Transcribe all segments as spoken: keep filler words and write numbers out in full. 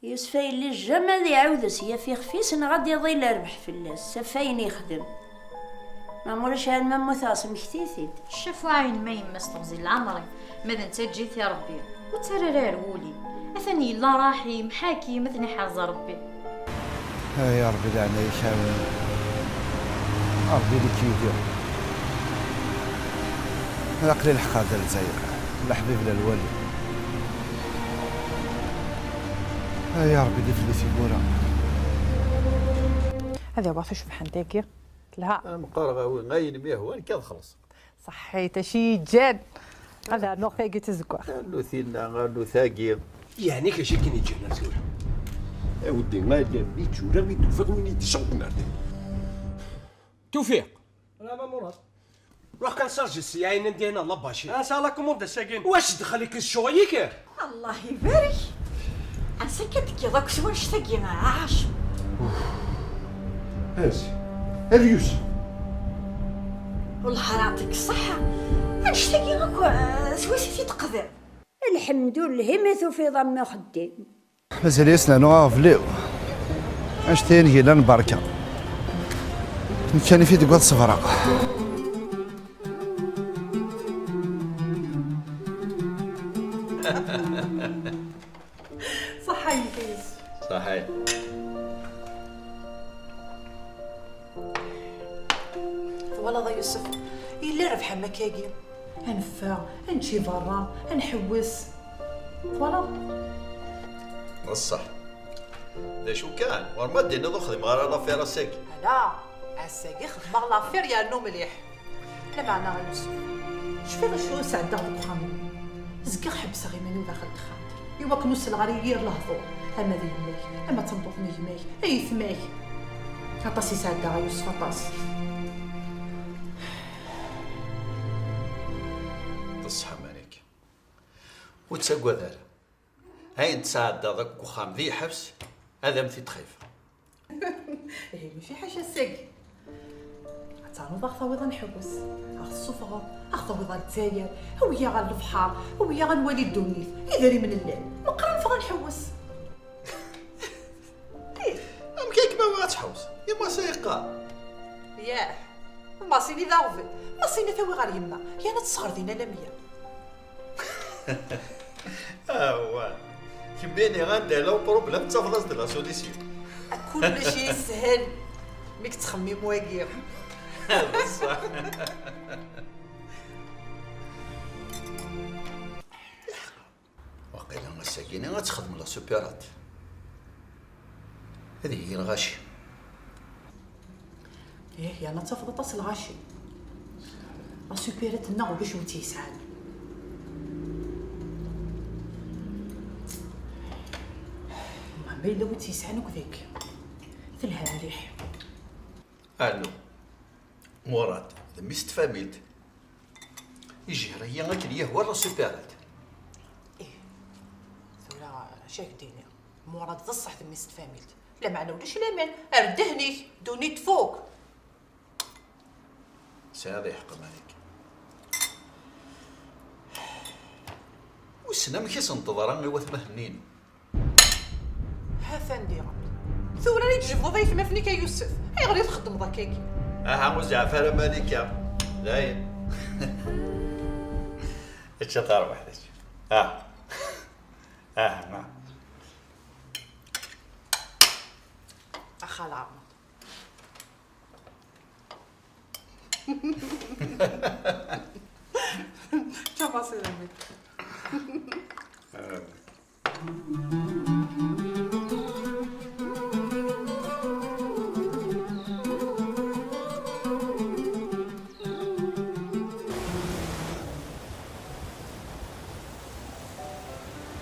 Yusef a yelli, jamais ad iɛawed ad s-yaf ixef-is neɣ ad d-iḍil rrbeḥ fell-as, ɣef wayen yexdem. Ma ulac, ɛelma mmuteɣ, smekti-t-id. Ccafuɛa-inem a yemma-s teɣzi n leɛmer-im, ma d netta eǧǧ-it i Rebbi, ur ttarra ara ar wul-im. Atan yella Ṛaḥim, ḥakim, ad ten-iḥrez Rebbi. Ay Ṛebbi, leɛnaya-k ɛawen-iyi. Ṛebbi, ili-k yid-i. Aql-i leḥqeɣ-d ar Lezzayer, leḥbib la lwali. Ay Ṛebbi, di fell-i tiwwura. Ad awiɣ tucebḥant-agi. Telha. Am qqareɣ awi ayen mi yehwan, nekk ad xellṣeɣ. Ṣaḥḥit, acu yeǧǧan? Ad rnuɣ tagi d tazeggaɣt. Rnu tinna, rnu tagi. Yeɛni acu i ken-yeǧǧan ar tura? A weddi, ala mi tura i d-tufiḍ win i d-iceɣben ar da. Tufiq! Ala ma Murad. Ruḥ kan sarǧ ssiɛin anda yena labaci. Ansa la commande ass-agi? Wac dxel-ik d ccɣel-ik? Allah ibarek. Ansa akka d-tekkiḍ akk s wanect-agi, a Ɛacem? Ansi? Aryus. Wellah ara aɛṭik ṣṣeḥḥa. Annect-agi akk, eh, s wacu i t-id-teqder? Lḥemdullah, imi tufiḍ am uxeddim. Mazal-iyi s nernu aɣbel-iw. Annect-a n yilan berka. Nekkani fi deg ad ṣebreɣ. Ṣaḥḥa-yak a Yusef. Ṣaḥḥa. Twalaḍ a Yusef, yella rrbeḥ am akkagi. Ad neffeɣ, ad nečč i berra, ad nḥewwes. Twalaḍ? D ṣṣeḥ. D acu kan, ɣur ma d-tiniḍ ur xdimeɣ ara l'affaire ass-agi. Ala, ass-agi xedmeɣ l'affaire yernu mliḥ. Lameɛna a Yusef, tecfiḍ acu i sɛeddaɣ deg uxxam-nni? Zgiɣ ḥebbseɣ iman-iw daxel texxamt, i wakken ur selleɣ ara i yir lehdur, ama d yemma-k, ama d tameṭṭut n gma-k, ayetma-k. Aṭas i sɛeddaɣ a Yusef, aṭas. D ṣṣeḥ a Malika. Ur ttagad ara. Ayen tesɛeddaḍ akk deg uxxam di lḥebs, ad am-t-id-xif. Ihi mačči ḥaca ass-agi. Ad ternuḍ a ɣ-tawiḍ ad nḥewwes, a ɣ-tessufɣeḍ, a ɣ-tawiḍ ar Lezzayer, awi-yaɣ ar lebḥer, awi-yaɣ ad nwali ddunit, idrimen llan, meqqar ad neffeɣ ad nḥewwes. Ih. Amek akka ma ad tḥewwes? I Maṣi yeqqar. Yah, Maṣini d aɣbel, Maṣini tawi ɣer yemma, yan ad tesɣer din alamya. Awah. Kemmini anda yella uproblem tettafeḍ-as-d la solution. Kullec yeshel mi yettxemmim wagi. Bṣaḥ. Waqila ass-agi-nni ad texdem la supérette. Ad yili lɣaci. Ih, yerna ad tafeḍ aṭas n lɣaci. La supérette-nneɣ ulac wi tt-yesɛan. Ma yella wi tt-yesɛan akk deg. Telha mliḥ. Anu, Murad, d mmi-s n tfamilt. Ijehra-yi akken yehwa la supérette. Ih, tura acu ak-d-iniɣ? Murad d ṣṣeḥ d mmi-s n tfamilt. Lameɛna ulac laman, ar ddehn-ik, ddunit tfuk. Tesɛiḍ lḥeqq a Malik. Wissen amek i sen-teḍra i watmaten-inu? Ha-t-an diɣen. Tura i d-tjebdeḍ aytmaten-ik a Yusef. Ayɣer i txeddmeḍ akkagi? Aha, ur zeɛɛef ara Malika. Dayen. Ečč a tarbaḥt, ečč. Ah. Ah, na. Axa leɛmeṛ. Čča Maṣi d mmi.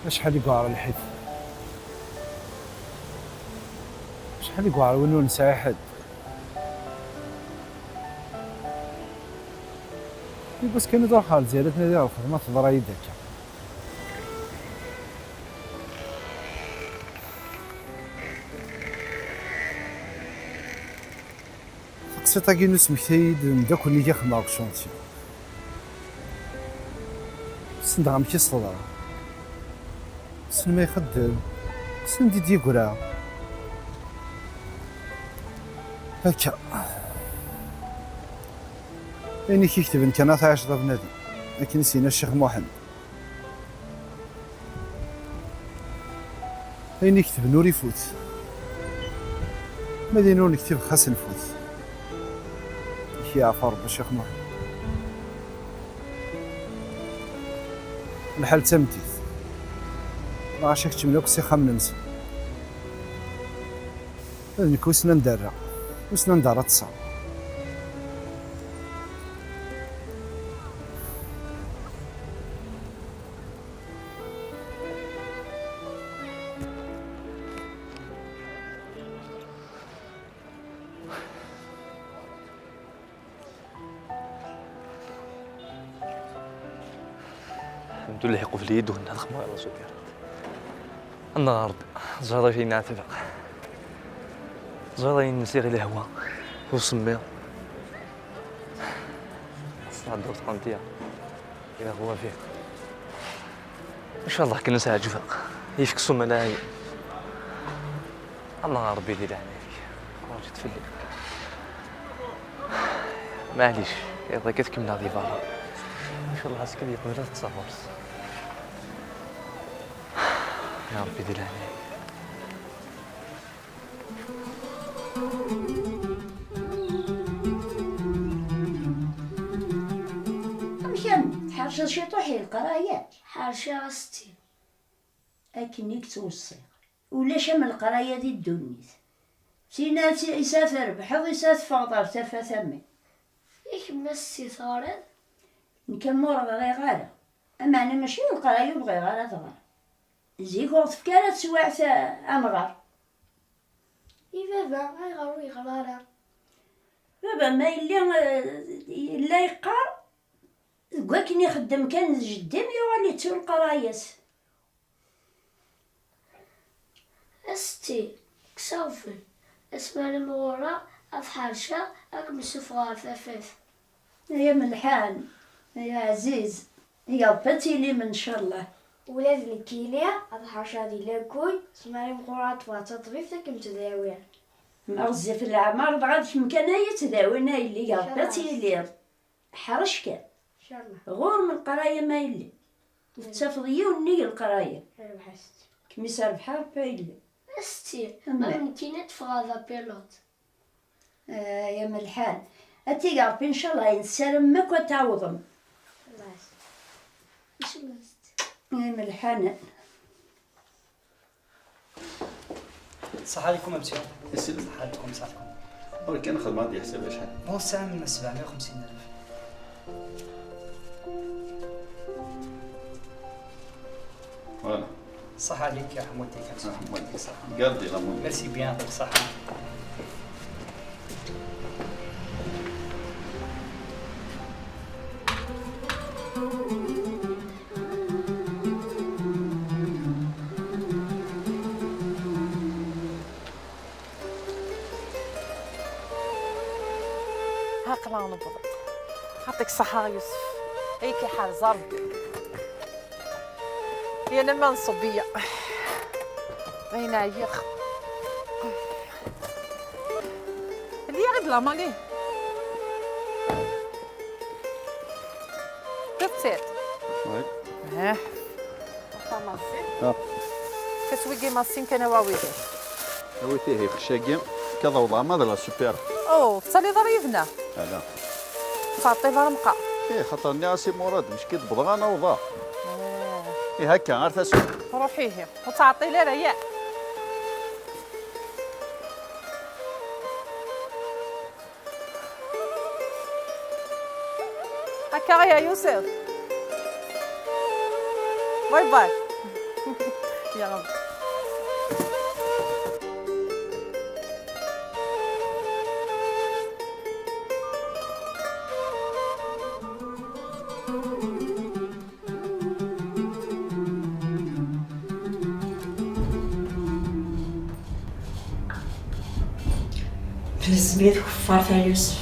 Acḥal i yewɛer lḥif. Acḥal i yewɛer win ur nesɛi ḥedd. Yiwwas kan i d-ruḥeɣ ar Lezzayer ad nadiɣ lxedma teḍra-yi-d akka. Taqsiṭ-agi n usmekti-yi-d n dakk nnig axemmeɣ deg chantier. Ssneɣ amek i s-teḍra. Ssneɣ ma ixeddem. Ssneɣ-d i d-yeggra. Akka. Ayen i k-iketben kan ad tɛiceḍ a bnadem. Akken i s-yenna Ccix Muḥend. Ayen iketben ur ifut. Ma d ayen ur nektib xas nfut. Ad k-yeɛfu Rebbi a Ccix Muḥend. Lḥal d tameddit. Lɣaci keččmen akk s ixxamen-nsen. D nekk wissen anda rreɣ, wissen anda ara ṭṭseɣ. Lḥemdullah, iqbel-iyi-d wenna lexmar a Sukirat. Annaɣ a Ṛebbi, teẓriḍ ayen ɛetbeɣ. Teẓriḍ ayen nsiɣ i lehwa, i usemmiḍ. Tesɛeddaḍ tqenṭya. Ila ɣwafi. Incallah kan ad s-ɛeǧbeɣ. Yefk s umalaɛi. Allah Ṛebbi di leɛnaya-k. Ṛuǧet fell-i. Maɛlic, iḍ akka ad kemmleɣ di berra. Incallah azekka ad yeqbel ad ṭṭseɣ ɣur-s. Ya Ṛebbi di leɛnaya-k. Amek armi tḥerceḍ ciṭuḥ i leqraya? Ḥerceɣ a setti. Akken i yettweṣṣi. Ulac am leqraya di ddunit. Tin ad t-, is ad trebḥeḍ, is ad teffɣeḍ ɣer tafat am. I kemm a setti teɣriḍ? Nekk am ur ɣriɣ ara. Ameɛna mačči d leqraya ur bɣiɣ ara ad ɣreɣ. Zik ur ɣ-tefki ara teswiɛt a, a nɣer. I baba, ayɣer ur yeɣri ara? Baba ma yelli, eh, yella yeqqar, deg wakken ixeddem kan d jeddi-m yuɣal yettu leqraya-s. A setti, kkes aɣbel. Asmi ara mɣureɣ, ad ḥerceɣ, ad kem-ssufɣeɣ ɣer tafat. Ay amelḥan, ay aɛziz, ay Ṛebbi ad tilim ncallah. Ula d nekkini ad ḥerceɣ di lakul, asmi ara mɣureɣ ad ṭṭfeɣ taṭbibt ad kem-tdawiɣ. Ma ɣezzif leɛmer dɣa d kemm kan ay yettdawin a yelli, ay Ṛebbi ad tiliḍ. Ḥrec kan. Ncallah. Ɣur-m leqraya ma yelli. Ur tettafeḍ yiwen nnig leqraya. Rbeḥ a setti. Kem-is rbeḥ a Ṛebbi a yelli. A setti, am nekkini ad ffɣeɣ d apilot. Ay amelḥan. Ad tigeɣ Ṛebbi ncallah ayen tessaramem akk ad tawḍem. Ay amelḥanen. Ṣaḥa ɛlikum a monsieur. Isel. Ṣaḥa ɛlikum, ṣaḥa ɛlikum. Ur kan xedmeɣ-d yeḥsab acḥal. Bon, sɛan sebɛemya u xemsin alef. Voilà. صح عليك يا حمودي. صح حمودي. صح. Garde la monnaie. Merci bien, يعطيك الصحة. Aql-aɣ newweḍ. Yeɛṭik ṣṣeḥḥa a Yusef. Ay k-iḥrez Ṛebbi. Yal aman ṣṣubbiya. Dayen ɛyiɣ. Lliɣ-id la mali. Teftiḍ? Oui. Eh. Ata Massi. Ah. Kas wigi Massi kan a wawidi. Awi tihi xcagi, kad awḍa ma d la super. Oh, tettaliḍ ara yid-neɣ? Ala. Tettɛeṭṭiḍ ara meqqar. Ih, xaṭer nniɣ-as i Murad, mecki d-wwḍeɣ ad nawḍeɣ. Eh. Ih, akka, ar taswiɛt. Ruḥ ihi, ur ttɛeṭṭil ara, ya. Akka ya Yusef. Bye bye. Ya Ṛebbi. Tlezmi tkeffart a Yusef.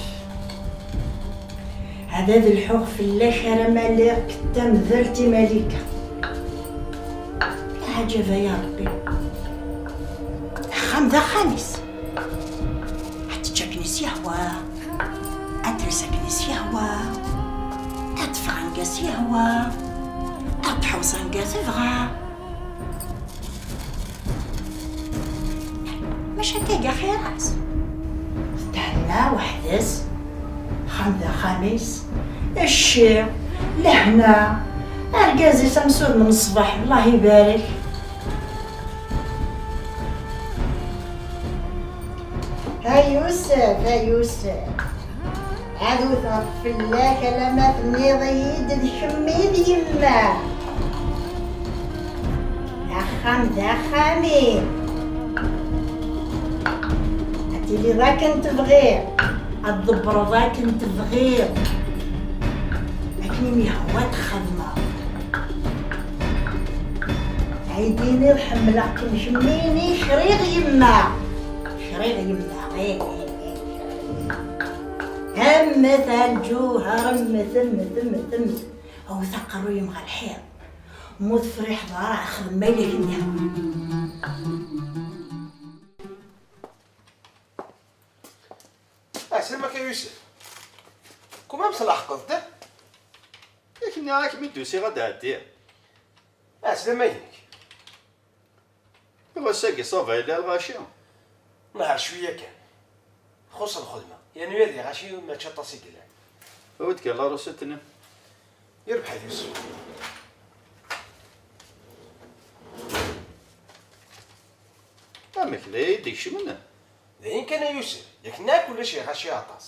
Ad ad lḥuɣ fell-ak arma lliɣ deg tamdalt i Malika. Ɛǧaba ya Ṛebbi. Axxam d axxam-is. Ad tečč akken i s-yehwa. Ad tels akken i s-yehwa. Ad teffeɣ anga s-yehwa. Ad tḥewṣ anga tebɣa. Maca tagi axir-as. Thenna weḥd-s, axxam d axxam-is, cci, lehna, argaz-is amsudem n ṣṣbeḥ, Allah ibarek. A Yusef, a Yusef. Ad wteɣ fell-ak alamma tenniḍ-iyi-d d kemm i d yemma. Axxam d axxam-im. Ad tiliḍ akken tebɣiḍ, ad tḍebbreḍ akken tebɣiḍ. Akken i m-yehwa ad txedmeḍ. Ay d-tiniḍ ḥemmleɣ-kem kemmini, kriɣ yemma. Kriɣ yemma. Ih, ih, ih. Mmet a lǧuher, mmet, mmet, mmet, mmet. Awet aqerruy-im ɣer lḥiḍ. Mu tefriḥeḍ ara, xdem ma yella k-nniɣ. Ah, selma-k a Yusef. Kumam tleḥqeḍ-d? Yak nniɣ-ak mi d-usiɣ ad d-ɛeddiɣ. Ah, selma-inek. Ass-agi ṣaba yella lɣaci? Nehher cwiya kan. Txuṣṣ lxedma. Yernu ad iɣaci mačči aṭas i yellan. Awi-d kan la recette-nni. Yerbeḥ a Yusef. Amek d aya i d-ikecmen? D ayen kan a Yusef. Yak nniɣ-ak ulac iɣaci aṭas.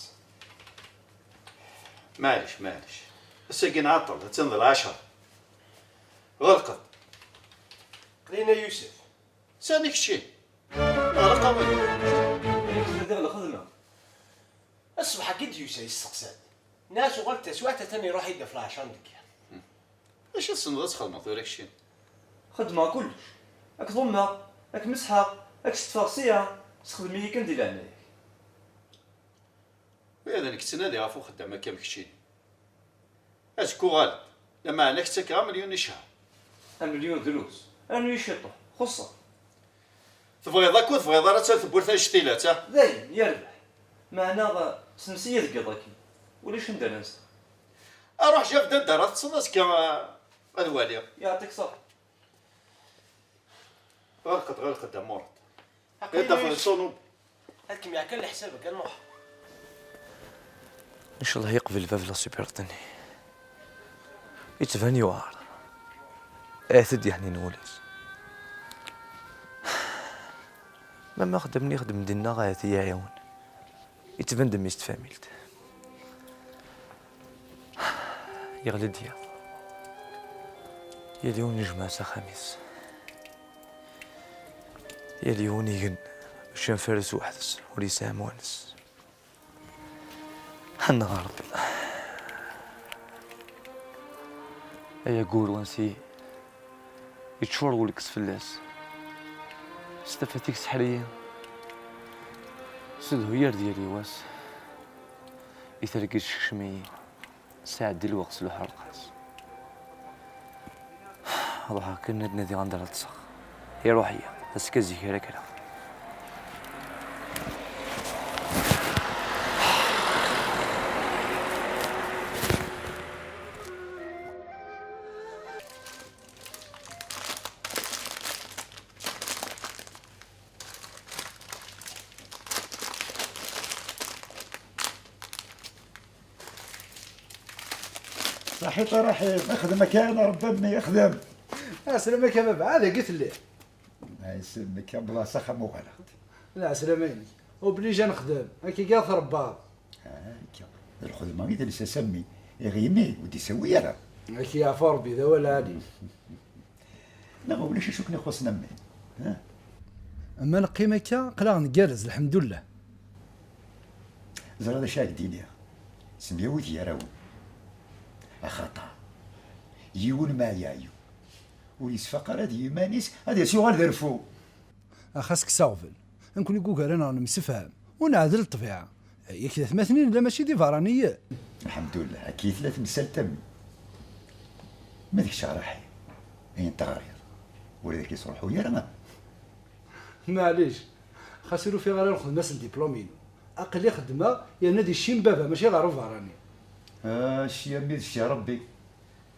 Maɛlic, maɛlic. Ass-agi nɛeṭṭel, attan d lɛecṛa. Ɣelqet. Qlin a Yusef. Sani kečči? Ɣleq awal. Nekk bdiɣ lxedma. Ṣṣbeḥ-agi d-yusa yesteqsa-d. Nniɣ-as uɣal-d taswiɛt atan iruḥ-iyi-d ɣef lɛecṛa n deg yiḍ. Acu tessneḍ ad txedmeḍ tura kečči? Xeddmeɣ kullec. Ad k-ḍummeɣ, ad k-mesḥeɣ, ad k-ssetfeɣ ssya, sexdem-iyi kan di leɛnaya-k. Ula d nekk ttnadiɣ ɣef uxeddam akka am keččini. Azekka uɣal-d, lameɛna ad k-ttakeɣ amelyun i ccher. Amelyun drus, rnu-yi ciṭuḥ, xuṣṣeɣ. Tebɣiḍ akk ur tebɣiḍ ara ad tali tewwurt annect-ilatt, ah? Dayen, yerbeḥ. Meɛna, sens-iyi deg yiḍ-agi. Ulac anda ara nseɣ. Aruḥ jaf-d anda ara teṭṭseḍ azekka, ah, ad waliɣ. Yeɛṭik ṣṣeḥḥa. Ɣelqet, ɣelqet, a Murat. Aql-i ad d-afeɣ ccunub. Ad kem-yeɛqel leḥsab kan, ruḥ. Ncallah yeqbel bab la supirṭ-nni. Yettban yewɛer. Ahat ad d-yeḥnin wul-is. Mama xedmen ixedmen dinna ahat i yi-iɛiwen. Yettban-d mmi-s n tfamilt. Yeɣli-d yiḍ. Yal yiwen yejmeɛ s axxam-is. Yal yiwen igen, mačči am Fares weḥd-s, ur yesɛi amwanes. Ḥenneɣ a Ṛebbi. Ay aggur wansi yeččur wul-is fell-as. S tafat-ik seḥr-iyi. Ssedhu-yi ar d yali wass. I tergel sekcem-iyi. Sɛeddi lweqt s luḥerqas. Ruḥeɣ kan ad nadiɣ anda ara ṭṭseɣ. Iruḥ-iyi, azekka zik ara kkreɣ. Ṣaḥit a Raḥim, xdem akken a Rebbi a mmi, xdem. Ɛeslama-k a baba, ad agi telliḍ. Ɛeslama-k a blas axxam uɣaleɣ-d. Lɛeslama-inek, obligé ad nexdem, akka i trebbaḍ. Ah, akka. D lxedma i d lsas a mmi, iɣimi ur d-isawi ara. Ad k-yeɛfu Rebbi, d awal ɛali. Neɣ ulac acu ken-ixuṣṣen a mmi? Ha? Ma neqqim akka, aql-aɣ ngerrez, lḥemdullah. Ẓriɣ d acu ara k-d-iniɣ. Semyawi d yarawen. Axaṭer yiwen ma yeɛyu, ur yesfaq ara d yiman-is, ad as-yuɣal d rrfu. Ax, a s-kkes aɣbel. Nekkni deg ugar-nneɣ nemsefham, ur neɛdel ṭṭbiɛa. Yak d atmaten i nella, mačči d iberraniyen. Lḥemdullah, akka i tella temsalt a mmi. Ma d kečč a Raḥi, ayen teɣriḍ, ur d ak-yesruḥuy ara? Maɛlic, xas ur ufiɣ ara lxedma s diplôme-inu. Aql-i xeddmeɣ yerna di ccim baba, mačči ɣer uberrani. Ah, cci a mmi d cci Rebbi,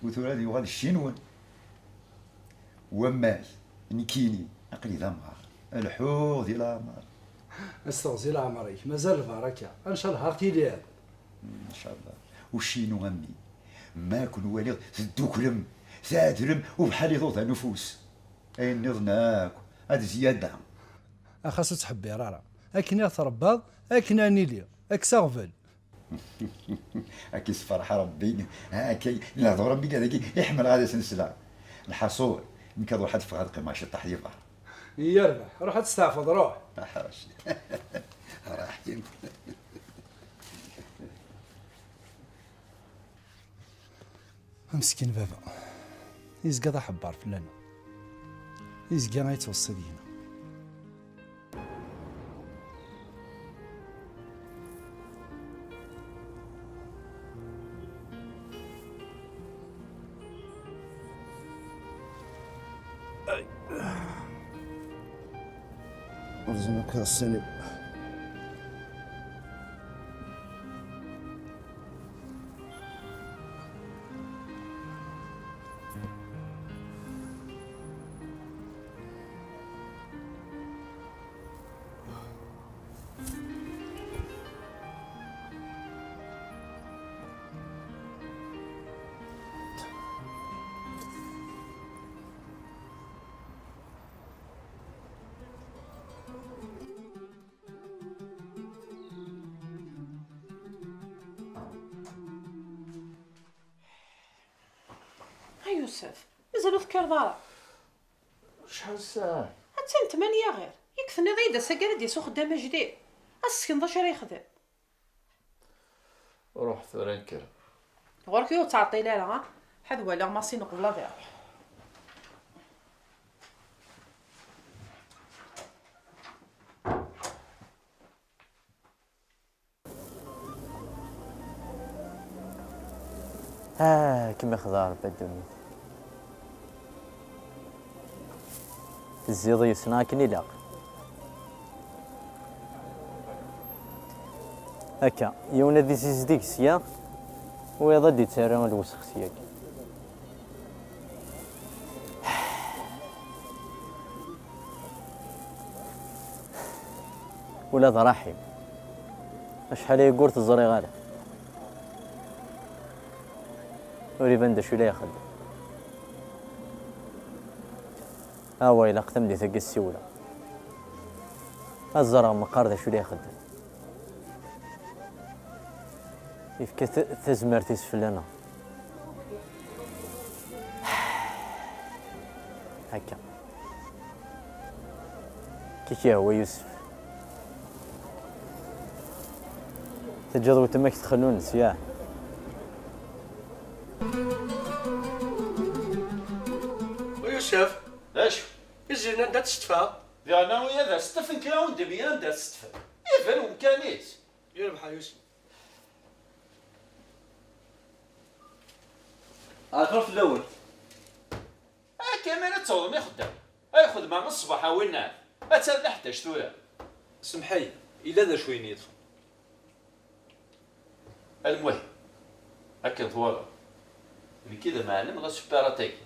u tura ad yuɣal cci-nwen. Wamma nekkini, aql-i d amɣar, leḥḥuɣ di leɛmer. Ad s-teɣzi leɛmer-ik, mazal lbaraka, ncalleh ar tiliḍ. Ncalleh. Uccinu a mmi, ma ken-waliɣ tedduklem, tɛedlem, u bḥal iḍudan ufus. Ayen nniḍen akk, ad ziyada. Axas ur ttḥebbir ara. Akken i ɣ-tṛebbaḍ, akken ad nili. Kkes aɣbel. Ad k-isferḥ Rebbi. Akka, lehdur am wigad-agi i ḥemmleɣ ad asen-sleɣ. Lḥaṣul, nekk ad ruḥ ad ffɣeɣ ad qqimeɣ ciṭṭaḥ di berra. Yerbeḥ, ruḥ ad testeɛfuḍ, ruḥ. Ḥaca. Raḥim. Meskin baba, yezga d aḥebber fell-aneɣ. Yezga yettweṣṣi deg-neɣ. Ur zmireɣ ara ad s-iniɣ. A Yusef, mazal ur tekkireḍ ara? Acḥal ssaɛa? Attan tmanya ɣir. Yak tenniḍ-iyi-d ass-agi ara d-yas uxeddam ajdid. Ad s-tsekneḍ acu ara yexdem. Ruḥ tura kker. Ɣur-k ur ttɛeṭṭil ara, ha? Ḥad walaɣ Masin qbel ad iruḥ. Ah, kem ixdeɛ Rebbi a ddunit. Tezziḍ yis-neɣ akken ilaq. Akka, yiwen ad izizdig sya, wayeḍ ad d-ittarra lwesx syagi. Ula d Raḥim. Acḥal aya ur t-ẓriɣ ara. Ur iban d acu i la ixeddem. Awa, ilaq tameddit-agi ssiwleɣ. Ad ẓreɣ meqqar d acu i la ixeddem. Yefka ta-, tazmert-is fell-aneɣ. Akka. Kiki yehwa Yusef. Teǧǧiḍ weltma-k txennunes, yah? A Yusef. D acu? Tiziri anda tt-teṭṭfeḍ? Diɣen, a wiyaḍ, ad s-ṭṭfen kra undem-nni anda ad s-ṭṭfen. Iban umkan-is. Yerbeḥ a Yusef. Ɛeṭṭer fell-awen. Akka mi ara d-tawḍem ixeddam. Ay xedmeɣ ṣṣbeḥ a winna. Attan d ḥdac tura. Semḥ-iyi, yella d acu i yi-d-yeṭṭfen. Almuhim, akken twalaḍ, nekki d amɛellem ɣas pirat-agi.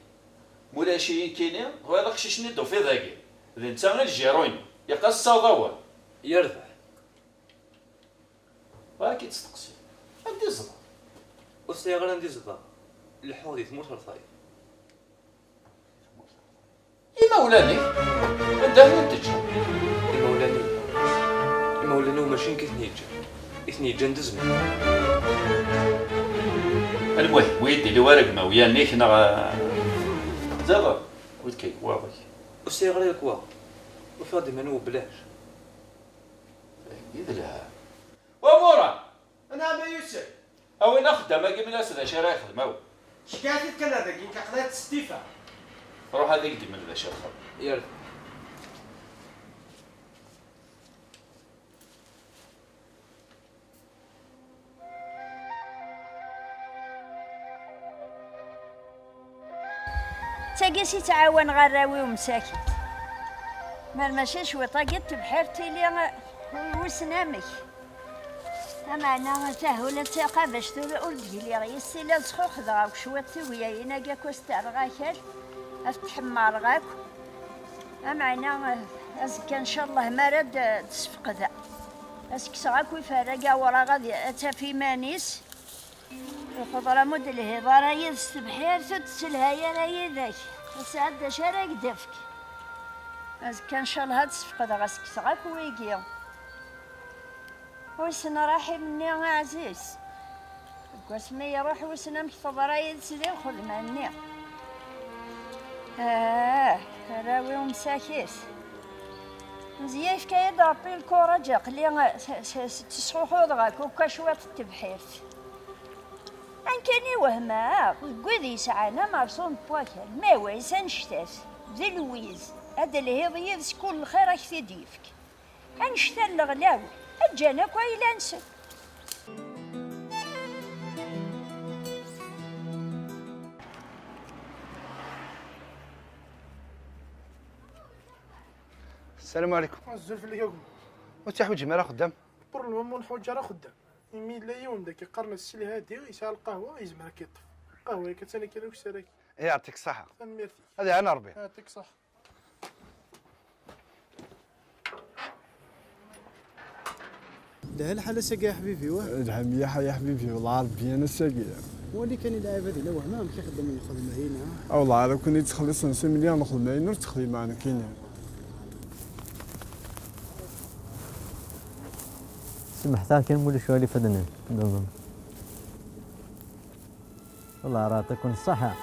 Mulac-iyi nekkini, twalaḍ aqcic-nni d-tufiḍ dagi. D netta i ljiru-inu. Ilaq ad s-taweḍ awal. Yerbeḥ. Bɣiɣ ad k-id-steqsiɣ. Anda i tzedɣeḍ? Ur sɛiɣ ara anda i zedɣeɣ. Leḥḥuɣ di tmurt ɣer tayeḍ. Imawlan-ik? Anda i ten-teǧǧiḍ? Imawlan-iw. Imawlan-iw mačči nekk i ten-yeǧǧan. I ten-yeǧǧan d zzman. Almuhim, ur yi-d-ili wara deg imawlan-ik neɣ, eh, d aḍar. Ur d-kay waḍek. Ur sɛiɣ ara yakk waḍ. Ufiɣ-d iman-iw belac. I d lha. Wa Mura! Anɛam a Yusef! Awi-n axeddam-agi, mel-as d acu ara yexdem, awi. Ceggɛet-it kan ar dagi, nekk aql-i ad t-stifaɣ. Ruḥ ad ak-d-imel d acu ad txedmeḍ. Yal. Tagi si ttɛawaneɣ arraw-iw msakit. Mer mačči cwiṭ-agi n tebḥirt tili wissen amek. Ameɛna tahula d taqabact ur, ur d-giliɣ yis-i la sxuxdeɣ akk cwiṭ tugyayin-agi akk as-terreɣ akal, ad t-ḥemmareɣ akk. Ameɛna azekka ncallah mi ara d-, d-sfeqdeɣ. Ad s-kkseɣ akk iferrag awraɣ ad, ad taf iman-is. Lxeḍra mu d-telhiḍ ara yid-s tebḥirt ur d-telha ara yid-k. Tesɛa d acu ara k-d-tefk. Azekka ncallah ad d-sfeqdeɣ ad s-kkseɣ akk wigi. Wissen ṛaḥim-nni aɛziz. Deg wasmi iruḥ wissen amek teḍra yid-s di lxedma-nni. Ah, arraw-iw msakit. Mezya yefka-yi-d Ṛebbi lkuraǧ aql-i s-, s-, s-, ttesxuxuḍeɣ akk akka cwiṭ n tebḥirt. Ankan i wehmeɣ deg wid yesɛan amerṣu n wakal, ma wayes annect-as d lwiz, ad d-telhiḍ yid-s kul lxir ad k-t-id-yefk. Annect-a n leɣlaw, ǧǧan akk ayla-nsen. السلام عليكم. الزول في اليوم. وتحويج مال خدام؟ بور المومون نحوج راه خدام. يمي لا يوم داك يقرن السي الهادي يسعى القهوه يزمر كيطف. قهوه كتانا كيلو كسراك. يعطيك الصحه. تنميرتي. هذه عين ربي. يعطيك الصحه. لها الحال اساكي يا حبيبي واه. لها مليحة يا حبيبي والله ربي انا ساكي. ولي كان يلعب هذه لو هنا كيخدم الخدمة هنا. او والله لو كان يتخلص نص مليون الخدمة هنا تخلي معنا كاينين. سمحتها كان مولا شوالي فدنا. والله راه تعطيكم الصحة.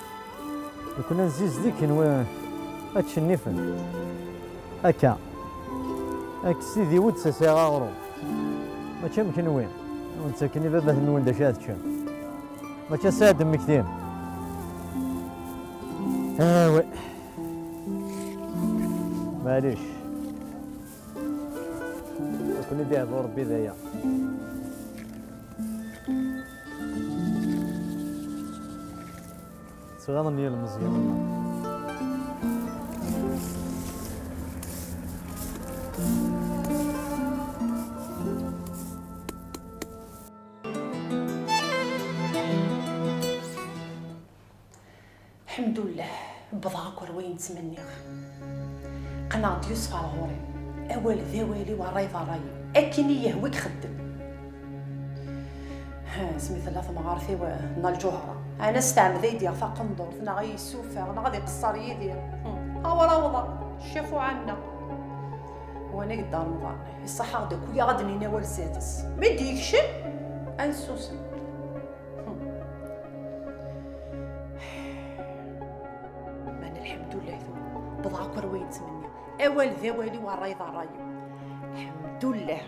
لو كنا نزيز ديك نوا هادشي النفن. هكا. هاك سيدي ود ساسي غاغرو. ماشي مكنوي. ونتسكني بابا نون داش هادشي. ماشي ساد مكتين. ايوا. معليش. كوني ديها دور بيدايا. صغار نيال مزيان. الحمد لله، بضاك ورواي نتمنيغ. قناغ يوسف على غوري. أول ذا والي وراي ضراي. أكني يهويك خدم. ها، سميت الله ثم غارثي و-، نا الجوهرة. أنا استعمد أيدي غفا قندور، نا غي يسوفا، نا غادي يقصر يدي. هم. أورا وضع، شافوا عنا. وأنا قد رمضان. الصحة غدا كويا غادي نينا والسادس. مدي يكشم، أنسوسن. مانا الحمد لله ثم بضاك روي نتمنى. أول ذا والي وراي ضرايو. الحمد لله.